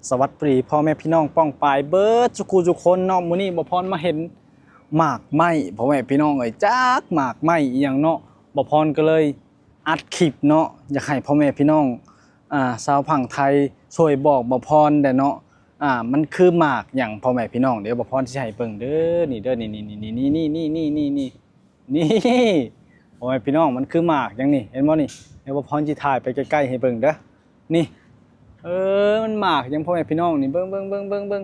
ສະຫວັດດີພໍ່ແມ່ພີ່ນ້ອງປ້ອງປາຍເບິດສູ່ຄູ່ສູ່ຄົນເນາະ. ມື້ນີ້ບ່າວພອນມາເຫັນໝາກໄມ້ ພໍ່ແມ່ພີ່ນ້ອງເອີຍ, ຈັກໝາກໄມ້ອີ່ຫຍັງເນາະ. ບ່າວພອນກໍເລີຍອັດຄລິບເນາະ, ຢາກໃຫ້ພໍ່ແມ່ພີ່ນ້ອງ ອ່າ ຊາວຝັ່ງໄທຊ່ວຍບອກບ່າວພອນແດ່ເນາະ. ອ່າ ມັນຄືໝາກຫຍັງ ພໍ່ແມ່ພີ່ນ້ອງ? ດຽວບ່າວພອນຊິໃຫ້ເບິ່ງເດີ. ນີ້ເດີ ນີ້ ນີ້ ພໍ່ແມ່ພີ່ນ້ອງ, ມັນຄືໝາກຫຍັງນີ້ ເຫັນບໍ່ນີ້? ດຽວບ່າວພອນຊິຖ່າຍໄປໃກ້ໆໃຫ້ເບິ່ງເດີ. ນີ້ ເອີ ມັນໝາກຫຍັງ ພໍ່ແມ່ພີ່ນ້ອງນີ້? ເບິ່ງ ເບິ່ງ ເບິ່ງ ເບິ່ງ ເບິ່ງ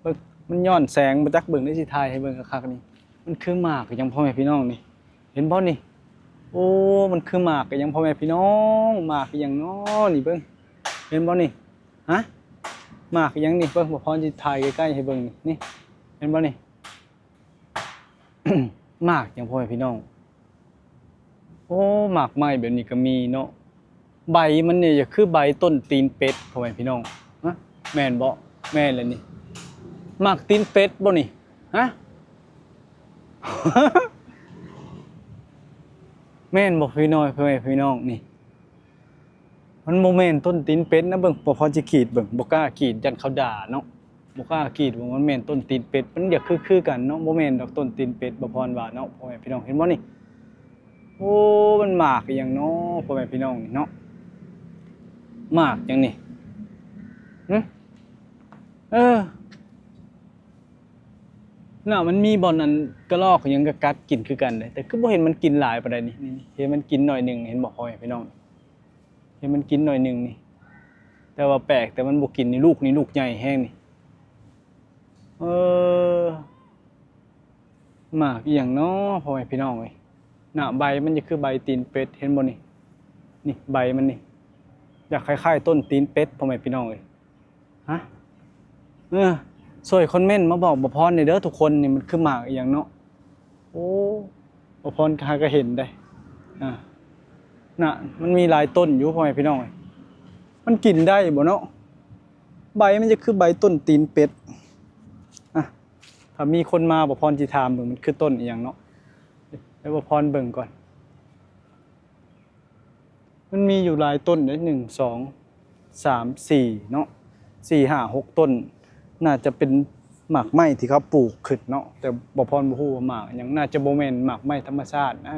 ເບິ່ງ ມັນຍ້ອນແສງບໍ່ຈັກ. ເບິ່ງ ດຽວຊິຖ່າຍໃຫ້ເບິ່ງຄັກໆນີ້. ມັນຄືໝາກຫຍັງ ພໍ່ແມ່ພີ່ນ້ອງນີ້? ເຫັນບໍ່ນີ້? ໂອ້ ມັນຄືໝາກອີ່ຫຍັງ ພໍ່ແມ່ພີ່ນ້ອງ? ໝາກອີ່ຫຍັງເນາະນີ້? ເບິ່ງ ເຫັນບໍ່ນີ້? ຮະ? ໝາກອີ່ຫຍັງນີ້? ເບິ່ງ ບ່າວພອນຊິຖ່າຍໃກ້ໆໃຫ້ເບິ່ງນີ້. ນີ້ ເຫັນບໍ່ນີ້? ໝາກຫຍັງ ພໍ່ແມ່ພີ່ນ້ອງ? ໂອ້ ໝາກໄມ້ແບບນີ້ກໍມີເນາະ. ໃບມັນນີ້ຈະຄືໃບຕົ້ນຕີນເປັດ ພໍ່ແມ່ພີ່ນ້ອງ. ຮະ? ແມ່ນບໍ່? ແມ່ນແຫຼະນີ້. ໝາກຕີນເປັດບໍ່ນີ້? ຮະ? ແມ່ນບໍ່ພີ່ນ້ອງ ພໍ່ແມ່ພີ່ນ້ອງ? ນີ້ ມັນບໍ່ແມ່ນຕົ້ນຕີນເປັດນະ. ເບິ່ງ ບ່າວພອນຊິກຣີດເບິ່ງ, ບໍ່ກ້າກຣີດ ຢ້ານເຂົາດ່າເນາະ. ບໍ່ກ້າກຣີດວ່າມັນແມ່ນຕົ້ນຕີນເປັດ. ມັນຢາກຄື ຄືກັນເນາະ, ບໍ່ແມ່ນດອກຕົ້ນຕີນເປັດ ບ່າວພອນວ່າເນາະ ພໍ່ແມ່ພີ່ນ້ອງ. ເຫັນບໍ່ນີ້? ໂອ້ ມັນໝາກອີ່ຫຍັງເນາະ ພໍ່ແມ່ພີ່ນ້ອງ? ນີ້ເນາະ ໝາກຫຍັງນີ້? ຫຶ? ເອີ ນະ ມັນມີບ່ອນອັນກະລອກຫຍັງກໍກັດກິນຄືກັນເດ້, ແຕ່ຄືບໍ່ເຫັນມັນກິນຫຼາຍປານໃດນີ້. ນີ້ ເຫັນມັນກິນໜ້ອຍໜຶ່ງ ເຫັນບໍ່ ພໍ່ແມ່ພີ່ນ້ອງ? ເຫັນມັນກິນໜ້ອຍໜຶ່ງນີ້ ແຕ່ວ່າແປກ ແຕ່ມັນບໍ່ກິນນີ້. ລູກນີ້ ລູກໃຫຍ່ແຮງນີ້. ເອີ ໝາກອີ່ຫຍັງເນາະ ພໍ່ແມ່ພີ່ນ້ອງເອີຍ? ນະ ໃບມັນຈະຄືໃບຕີນເປັດ ເຫັນບໍ່ນີ້? ນີ້ ໃບມັນນີ້ ຢາກຄ້າຍໆຕົ້ນຕີນເປັດ ພໍ່ແມ່ພີ່ນ້ອງເອີຍ. ຮະ? ເອີ ຊ່ວຍຄອມເມັນມາບອກບ່າວພອນແດ່ເດີທຸກຄົນ. ນີ້ມັນຄືໝາກອີ່ຫຍັງເນາະ? ໂອ້ ບ່າວພອນກໍຫາກໍເຫັນໄດ໋. ອ່າ ນະ ມັນມີຫຼາຍຕົ້ນຢູ່ ພໍ່ແມ່ພີ່ນ້ອງເອີຍ. ມັນກິນໄດ້ບໍ່ເນາະ? ໃບມັນຈະຄືໃບຕົ້ນຕີນເປັດ. ອ່ະ ຖ້າມີຄົນມາ ບ່າວພອນຊິຖາມເບິ່ງ ມັນຄືຕົ້ນອີ່ຫຍັງເນາະ? ໃຫ້ບ່າວພອນເບິ່ງກ່ອນ. ມັນມີຢູ່ຫຼາຍຕົ້ນເດ້ ໜຶ່ງ ສອງ ສາມ ສີ່ເນາະ, ສີ່ ຫ້າ ຫົກຕົ້ນ. ໜ້າຈະເປັນໝາກໄມ້ທີ່ເຂົາປູກຂຶ້ນເນາະ, ແຕ່ບ່າວພອນບໍ່ຮູ້ວ່າໝາກຫຍັງ. ໜ້າຈະບໍ່ແມ່ນໝາກໄມ້ທຳມະຊາດນະ,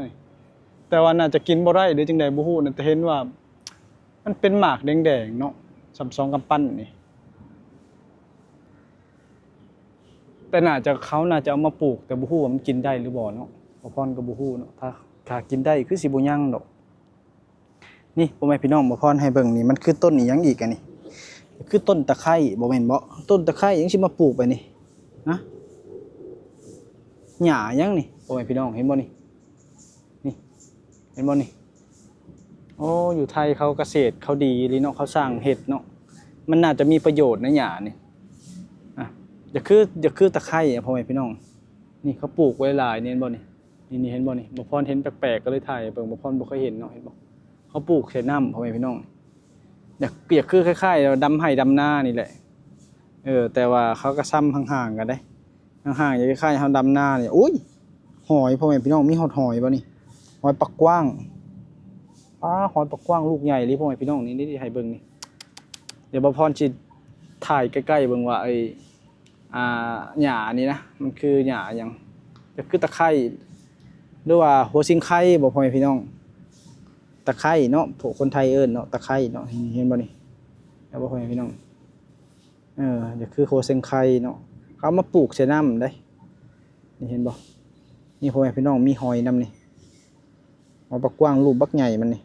ແຕ່ວ່າໜ້າຈະກິນບໍ່ໄດ້ ຫຼື ຈັ່ງໃດບໍ່ຮູ້ນະ, ແຕ່ເຫັນວ່າມັນເປັນໝາກແດງໆເນາະ, ສ່ຳສອງກຳປັ້ນນີ້. ແຕ່ໜ້າຈະ ເຂົາໜ້າຈະເອົາມາປູກ ແຕ່ບໍ່ຮູ້ວ່າມັນກິນໄດ້ຫຼືບໍ່ເນາະ. ບ່າວພອນກໍບໍ່ຮູ້ເນາະ, ຖ້າ ຖ້າກິນໄດ້ຄືຊິບໍ່ຍັງດອກ. ນີ້ ພໍ່ແມ່ພີ່ນ້ອງ, ບ່າວພອນໃຫ້ເບິ່ງນີ້, ມັນຄືຕົ້ນອີ່ຫຍັງອີກອັນນີ້? ຄືຕົ້ນຕະໄຄ ບໍ່ແມ່ນບໍ? ຕົ້ນຕະໄຄຫຍັງຊິມາປູກໄປນີ້? ຮະ? ຫຍ້າຫຍັງນີ້ ພໍ່ແມ່ພີ່ນ້ອງ? ເຫັນບໍ່ນີ້? ນີ້ ເຫັນບໍ່ນີ້? ໂອ້ ຢູ່ໄທເຂົາກະເສດເຂົາດີອີ່ຫຼີເນາະ, ເຂົາຊ່າງເຮັດເນາະ. ມັນໜ້າຈະມີປະໂຫຍດນະ ຫຍ້ານີ້. ອ່ະ ຢາກຄື ຢາກຄືຕະໄຄ ພໍ່ແມ່ພີ່ນ້ອງ. ນີ້ ເຂົາປູກໄວ້ຫຼາຍນີ້ ເຫັນບໍ່ນີ້? ນີ້ ນີ້ ເຫັນບໍ່ນີ້? ບ່າວພອນເຫັນແປກໆ ກໍເລີຍຖ່າຍໃຫ້ເບິ່ງ, ບ່າວພອນບໍ່ເຄີຍເຫັນເນາະ. ເຫັນບໍ່? ເຂົາປູກໃສ່ນ້ຳ ພໍ່ແມ່ພີ່ນ້ອງ. ຢາກ ຢາກຄືຄ້າຍໆ ດຳໄຮ່ດຳນານີ້ແຫຼະ. ເອີ ແຕ່ວ່າເຂົາກໍຊຳຫ່າງໆກັນເດ້. ຫ່າງໆ ຈະຄ້າຍໆເຮົາດຳນານີ້. ໂອ້ຍ ຫອຍ ພໍ່ແມ່ພີ່ນ້ອງ, ມີຮອດຫອຍບໍ່ນີ້? ຫອຍປາກກວ້າງ. ປາ ຫອຍປາກກວ້າງລູກໃຫຍ່ເລີຍ ພໍ່ແມ່ພີ່ນ້ອງ. ນີ້ ນີ້ ໃຫ້ເບິ່ງນີ້. ດຽວບ່າວພອນຊິຖ່າຍໃກ້ໆເບິ່ງວ່າ ໄອ້ ອ່າ ຫຍ້ານີ້ນະ ມັນຄືຫຍ້າຫຍັງ? ຈະຄືຕະໄຄ ຫຼືວ່າຫົວຊິງໄຄບໍ ພໍ່ແມ່ພີ່ນ້ອງ? ຕະໄຄເນາະ ພວກຄົນໄທເອີ້ນເນາະ ຕະໄຄເນາະ. ເຫັນບໍ່ນີ້? ເຫັນບໍ່ ພໍ່ແມ່ພີ່ນ້ອງ? ເອີ ຈະຄືຫົວຊິງໄຄເນາະ, ເຂົາເອົາມາປູກໃສ່ນ້ຳເດ້. ນີ້ ເຫັນບໍ່? ນີ້ ພໍ່ແມ່ພີ່ນ້ອງ, ມີຫອຍນຳນີ້. ເອົາປາກກວ້າງລູກບັກໃຫຍ່ມັນນີ້.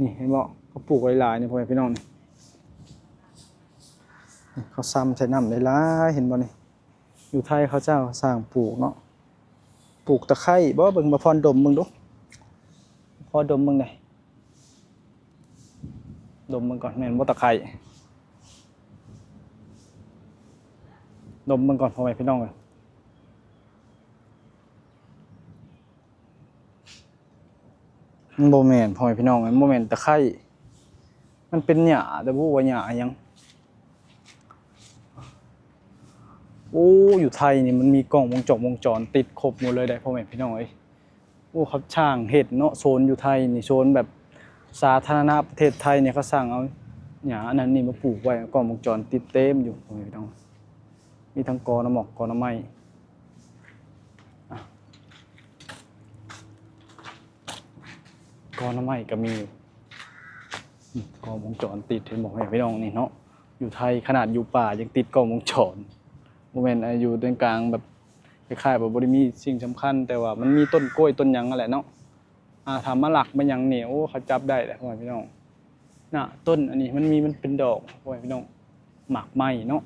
ນີ້ ເຫັນບໍ່? ເຂົາປູກໄວ້ຫຼາຍນີ້ ພໍ່ແມ່ພີ່ນ້ອງນີ້. ນີ້ ເຂົາຊຳໃສ່ນ້ຳຫຼາຍໆ ເຫັນບໍ່ນີ້? ຢູ່ໄທເຂົາເຈົ້າຊ່າງປູກເນາະ. ປູກຕະໄຄບໍ? ເບິ່ງ ບ່າວພອນດົມເບິ່ງດູ. ຂໍດົມເບິ່ງແດ່. ດົມເບິ່ງກ່ອນ ແມ່ນບໍ່ຕະໄຄ? ດົມເບິ່ງກ່ອນ ພໍ່ແມ່ພີ່ນ້ອງເອີຍ. ມັນບໍ່ແມ່ນ ພໍ່ແມ່ພີ່ນ້ອງເອີຍ, ມັນບໍ່ແມ່ນຕະໄຄ, ມັນເປັນຫຍ້າ ແຕ່ບໍ່ຮູ້ວ່າຫຍ້າຫຍັງ. ໂອ້ ຢູ່ໄທນີ້ມັນມີກ້ອງວົງຈອນ ວົງຈອນຕິດຄົບໝົດເລີຍໄດ໋ ພໍ່ແມ່ພີ່ນ້ອງເອີຍ. ອ້ ເຂົາສ້າງເຮັດເນາະ ໂຊນຢູ່ໄທນີ້ ໂຊນແບບສາທາລະນະປະເທດໄທນີ້ ເຂົາສ້າງເອົາຫຍ້າອັນນັ້ນນີ້ມາປູກໄວ້ ກ້ອງວົງຈອນຕິດເຕັມຢູ່ ພໍ່ແມ່ພີ່ນ້ອງ. ມີທັງກໍໜໍ່ໝອກ ກໍໜໍ່ໄມ້ ອາ ກໍໜໍ່ໄມ້ກໍມີຢູ່ ນີ້ ກ້ອງວົງຈອນຕິດ ເຫັນບໍ່ ພໍ່ແມ່ພີ່ນ້ອງ ນີ້ເນາະ. ຢູ່ໄທຂະໜາດຢູ່ປ່າຍັງຕິດກ້ອງວົງຈອນ ບໍ່ແມ່ນ ອາ ຢູ່ໃນກາງແບບ ຄ້າຍໆ ແບບບໍ່ໄດ້ມີສິ່ງສຳຄັນ ແຕ່ວ່າມັນມີຕົ້ນກ້ວຍຕົ້ນຫຍັງຫັ້ນແຫຼະເນາະ. ອາ ຖ້າມາລັກມາຫຍັງນີ້ ໂອ້ ເຂົາຈັບໄດ້ແຫຼະ ພໍ່ແມ່ພີ່ນ້ອງ. ນະ ຕົ້ນອັນນີ້ມັນມີ ມັນເປັນດອກ ພໍ່ແມ່ພີ່ນ້ອງ ໝາກໄມ້ເນາະ.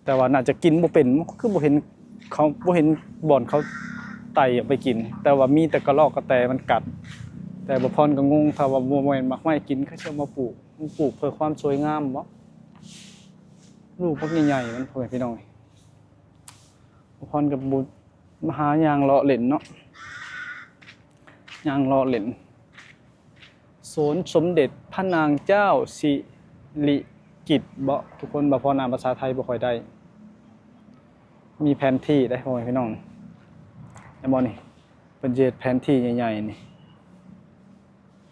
ແຕ່ວ່າໜ້າຈະກິນບໍ່ເປັນ ຄືບໍ່ເຫັນເຂົາ ບໍ່ເຫັນບ່ອນເຂົາໄຕ່ອອກໄປກິນ ແຕ່ວ່າມີແຕ່ກະລອກກະແຕມັນກັດ. ແຕ່ບ່າວພອນກໍງົງ ຖ້າວ່າບໍ່ແມ່ນໝາກໄມ້ກິນ ເຂົາຊິເອົາມາປູກ ມາປູກເພື່ອຄວາມສວຍງາມບໍ? ລູກບັກໃຫຍ່ໆ ມັນ ພໍ່ແມ່ພີ່ນ້ອງ. ບ່າວພອນກໍບໍ່ ມາຫາຍ່າງເລາະເຫຼັ້ນເນາະ ຍ່າງເລາະເຫຼັ້ນ ສວນສົມເດັດພະນາງເຈົ້າສິລິກິດເບາະ ທຸກຄົນ. ບ່າວພອນອ່ານພາສາໄທບໍ່ຄ່ອຍໄດ້ ມີແຜນທີ່ເດ້ ພໍ່ແມ່ພີ່ນ້ອງ ເຫັນບໍ່ນີ້ ເພິ່ນຊິເຮັດແຜນທີ່ໃຫຍ່ໆນີ້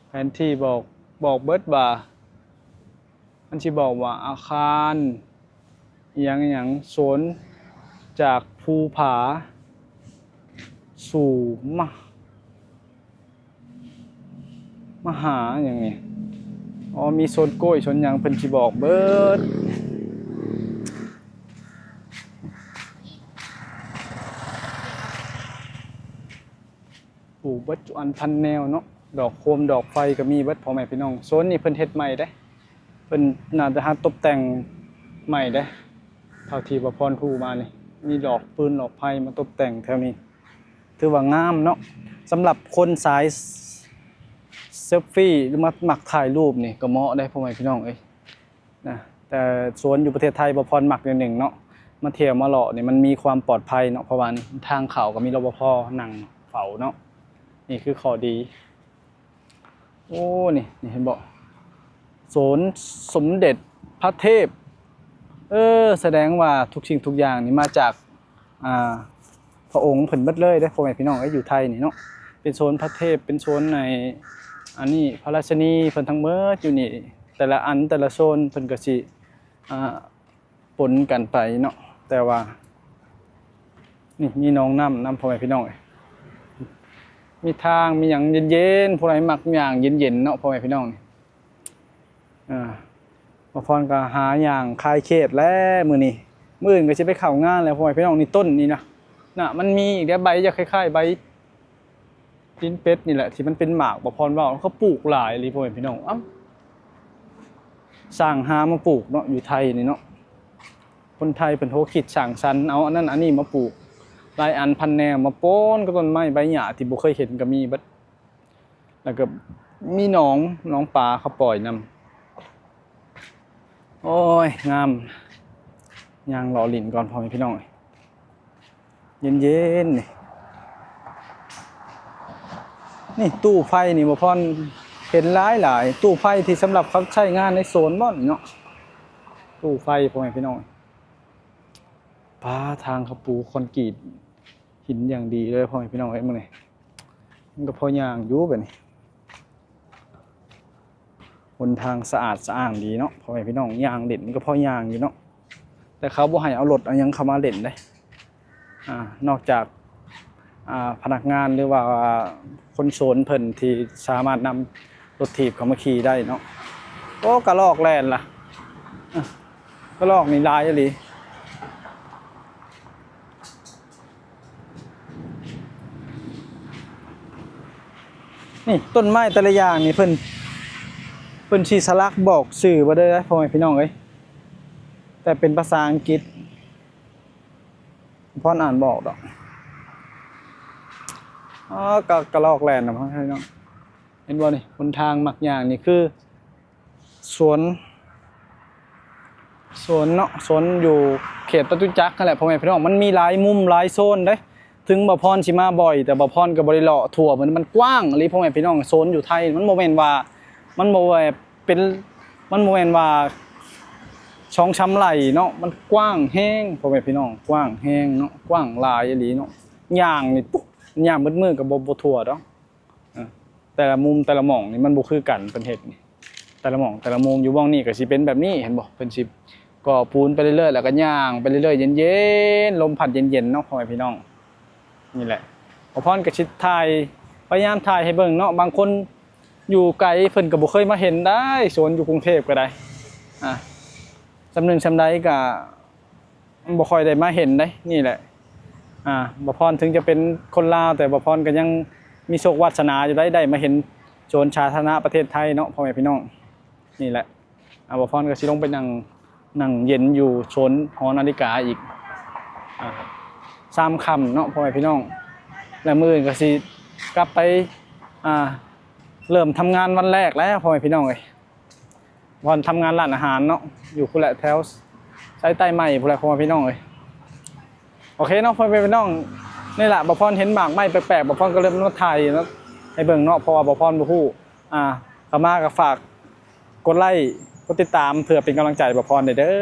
ແຜນທີ່ບອກ ບອກເບິດວ່າ ມັນຊິບອກວ່າອາຄານ ອີ່ຫຍັງອີ່ຫຍັງ ສວນຈາກພູຜາສູ່ມະ ມະຫາຫຍັງນີ້ ອໍ ມີສວນກ້ວຍສວນຫຍັງ ເພິ່ນຊິບອກເບິດ. ປູກເບິດທຸກອັນພັນແນວເນາະ ດອກໂຄມດອກໄຟກໍມີເບິດ ພໍ່ແມ່ພີ່ນ້ອງ. ໂຊນນີ້ເພິ່ນເຮັດໃໝ່ເດ້ ເພິ່ນໜ້າຈະຫາຕົບແຕ່ງໃໝ່ເດ້ ເທົ່າທີ່ບ່າວພອນຮູ້ມານີ້ ມີດອກຟືນດອກໄຟມາຕົບແຕ່ງແຖວນີ້ ຖືວ່າງາມເນາະ. ສຳລັບຄົນສາຍເຊລຟີ ຫຼືວ່າມັກຖ່າຍຮູບນີ້ກໍເໝາະເດ້ ພໍ່ແມ່ພີ່ນ້ອງເອີຍ. ນະ ແຕ່ສວນຢູ່ປະເທດໄທ ບ່າວພອນມັກແນວໜຶ່ງເນາະ ມາທ່ຽວມາເລາະນີ້ມັນມີຄວາມປອດໄພເນາະ ເພາະວ່າທາງເຂົ້າກໍມີ ລປພ ນັ່ງເຝົ້າເນາະ ນີ້ຄືຂໍ້ດີ. ໂອ້ ນີ້ ນີ້ເຫັນບໍ່ ສວນສົມເດັດພະເທບ ເອີ ສະແດງວ່າທຸກສິ່ງທຸກຢ່າງນີ້ມາຈາກ ອ່າ ພະອົງເພິ່ນເບິດເລີຍເດ້ ພໍ່ແມ່ພີ່ນ້ອງເອີຍ ຢູ່ໄທນີ້ເນາະ ເປັນໂຊນພະເທບ ເປັນໂຊນໃນ ອັນນີ້ ພະລາຊິນີເພິ່ນທັງເບິດຢູ່ນີ້ ແຕ່ລະອັນ ແຕ່ລະໂຊນເພິ່ນກໍຊິ ອ່າ ປົນກັນໄປເນາະ. ແຕ່ວ່າ ນີ້ ມີໜອງນ້ຳນຳ ພໍ່ແມ່ພີ່ນ້ອງເອີຍ ມີທາງ ມີຫຍັງເຢັນໆ ຜູ້ໃດມັກຍ່າງເຢັນໆເນາະ ພໍ່ແມ່ພີ່ນ້ອງ. ອ່າ ບ່າວພອນກໍຫາຍ່າງຄາຍເຂດແລ້ວມື້ນີ້ ມື້ອື່ນກໍຊິໄປເຂົ້າງານແລ້ວ ພໍ່ແມ່ພີ່ນ້ອງ. ນີ້ຕົ້ນນີ້ນະ ນະ ມັນມີອີກເດ້ ໃບຈະຄ້າຍໆໃບຕີນເປັດນີ້ແຫຼະ ທີ່ມັນເປັນໝາກ ບ່າວພອນເວົ້າ ເຂົາປູກຫຼາຍອີ່ຫຼີ ພໍ່ແມ່ພີ່ນ້ອງ. ເອົ້າ ສ້າງຫາມາປູກເນາະ ຢູ່ໄທນີ້ເນາະ ຄົນໄທເພິ່ນໂຫຄິດສ້າງສັນ ເອົາອັນນັ້ນອັນນີ້ມາປູກ ຫຼາຍອັນພັນແນວ ມາປົນກັບຕົ້ນໄມ້ໃບຫຍ້າທີ່ບໍ່ເຄີຍເຫັນກໍມີເບິດ. ແລ້ວກໍມີໜອງ ໜອງປາເຂົາປ່ອຍນຳ. ໂອ້ຍ ງາມ ຍ່າງເລາະຫຼິ້ນກ່ອນ ພໍ່ແມ່ພີ່ນ້ອງ ເຢັນໆ ນີ້ ນີ້ຕູ້ໄຟນີ້ ບ່າວພອນເຫັນຫຼາຍໆ ຕູ້ໄຟທີ່ສຳລັບເຂົາໃຊ້ງານໃນສວນບໍ່ນີ້ເນາະ ຕູ້ໄຟ ພໍ່ແມ່ພີ່ນ້ອງ. ປາ ທາງເຂົາປູຄອນກຣີດ ຫີນຢ່າງດີເລີຍ ພໍ່ແມ່ພີ່ນ້ອງເອີຍ ມື້ນີ້ ມັນກໍພໍຍ່າງຢູ່ບາດນີ້ ຫົນທາງສະອາດສະອ້ານດີເນາະ ພໍ່ແມ່ພີ່ນ້ອງ. ຍ່າງເຫຼັ້ນກໍພໍຍ່າງຢູ່ເນາະ ແຕ່ເຂົາບໍ່ໃຫ້ເອົາລົດເອົາຫຍັງເຂົ້າມາເຫຼັ້ນເດ້ ອ່າ ນອກຈາກ ອ່າ ພະນັກງານ ຫຼືວ່າຄົນສວນເພິ່ນທີ່ສາມາດນຳລົດຖີບເຂົ້າມາຂີ່ໄດ້ເນາະ. ໂອ້ ກະລອກແລ່ນລະ ກະລອກນີ້ຫຼາຍອີ່ຫຼີ. ນີ້ ຕົ້ນໄມ້ແຕ່ລະຢ່າງນີ້ ເພິ່ນ ເພິ່ນຊິສະຫຼັກບອກຊື່ໄວ້ເດີ ພໍ່ແມ່ພີ່ນ້ອງເອີຍ ແຕ່ເປັນພາສາອັງກິດ ພອນອ່ານບໍ່ອອກດອກ. ອໍ ກະ ກະລອກແລ່ນນະ ພໍ່ແມ່ພີ່ນ້ອງ. ເຫັນບໍ່ນີ້ ຫົນທາງມັກຍ່າງນີ້ຄື ສວນ ສວນເນາະ ສວນຢູ່ເຂດຈະຕຸຈັກຫັ້ນແຫຼະ ພໍ່ແມ່ພີ່ນ້ອງ. ມັນມີຫຼາຍມຸມຫຼາຍໂຊນເດ້ ເຖິງບ່າວພອນຊິມາບ່ອຍ ແຕ່ບ່າວພອນກໍບໍ່ໄດ້ເລາະທົ່ວ ມັນ ມັນກວ້າງອີ່ຫຼີ ພໍ່ແມ່ພີ່ນ້ອງ. ໂຊນຢູ່ໄທມັນບໍ່ແມ່ນວ່າ ມັນບໍ່ແມ່ນເປັນ ມັນບໍ່ແມ່ນວ່າສອງສາມໄຮ່ເນາະ ມັນກວ້າງແຮງ ພໍ່ແມ່ພີ່ນ້ອງ ກວ້າງແຮງເນາະ ກວ້າງຫຼາຍອີ່ຫຼີເນາະ. ຍ່າງນີ້ ປຸ ຍາມມືດໆກໍບໍ່ ບໍ່ທົ່ວດອກ. ເອີ ແຕ່ລະມຸມແຕ່ລະໝ່ອງນີ້ມັນບໍ່ຄືກັນ ເພິ່ນເຮັດນີ້ ແຕ່ລະໝ່ອງແຕ່ລະມຸມ. ຢູ່ໝ່ອງນີ້ກໍຊິເປັນແບບນີ້ ເຫັນບໍ່? ເພິ່ນຊິກໍ່ປູນໄປເລື້ອຍໆ ແລ້ວກໍຍ່າງໄປເລື້ອຍໆ ເຢັນໆ ລົມພັດເຢັນໆ ເນາະ ພໍ່ແມ່ພີ່ນ້ອງ. ນີ້ແຫຼະ ບ່າວພອນກໍຊິຖ່າຍ ພະຍາຍາມຖ່າຍໃຫ້ເບິ່ງເນາະ. ບາງຄົນຢູ່ໄກເພິ່ນກໍບໍ່ເຄີຍມາເຫັນໄດ໋ ສວນຢູ່ກຸງເທບກໍໄດ້ ອ່າ ສ່ຳໜຶ່ງສ່ຳໃດກໍ ບໍ່ຄ່ອຍໄດ້ມາເຫັນເດ້. ນີ້ແຫຼະ ອ່າ ບ່າວພອນເຖິງຈະເປັນຄົນລາວ ແຕ່ບ່າວພອນກໍຍັງມີໂຊກວາດສະໜາຢູ່ໄດ໋ ໄດ້ມາເຫັນສວນສາທາລະນະປະເທດໄທເນາະ ພໍ່ແມ່ພີ່ນ້ອງ. ນີ້ແຫຼະ ອ່າ ບ່າວພອນກໍຊິລົງໄປນັ່ງ ນັ່ງເຢັນຢູ່ສວນຫໍນາລິກາອີກ ອ່າ ສາມຄ່ຳເນາະ ພໍ່ແມ່ພີ່ນ້ອງ. ແລ້ວມື້ອື່ນກໍຊິກັບໄປ ອ່າ ເລີ່ມທຳງານວັນແລກແລ້ວ ພໍ່ແມ່ພີ່ນ້ອງເອີຍ. ບ່າວພອນທຳງານຮ້ານອາຫານເນາະ ຢູ່ພຸ້ນແຫຼະ ແຖວສາຍໃຕ້ໃໝ່ພຸ້ນແຫຼະ ພໍ່ແມ່ພີ່ນ້ອງເອີຍ. ໂອເຄເນາະ ພໍ່ແມ່ພີ່ນ້ອງ, ນີ້ລະ ບ່າວພອນເຫັນໝາກໄມ້ແປກໆ ບ່າວພອນກໍເລີຍມາຖ່າຍເນາະ ໃຫ້ເບິ່ງເນາະ ເພາະວ່າບ່າວພອນບໍ່ຮູ້. ອ່າ ເຂົ້າມາກໍຝາກກົດໄລ້ ກົດຕິດຕາມ ເພື່ອເປັນກຳລັງໃຈໃຫ້ບ່າວພອນແດ່ເດີ.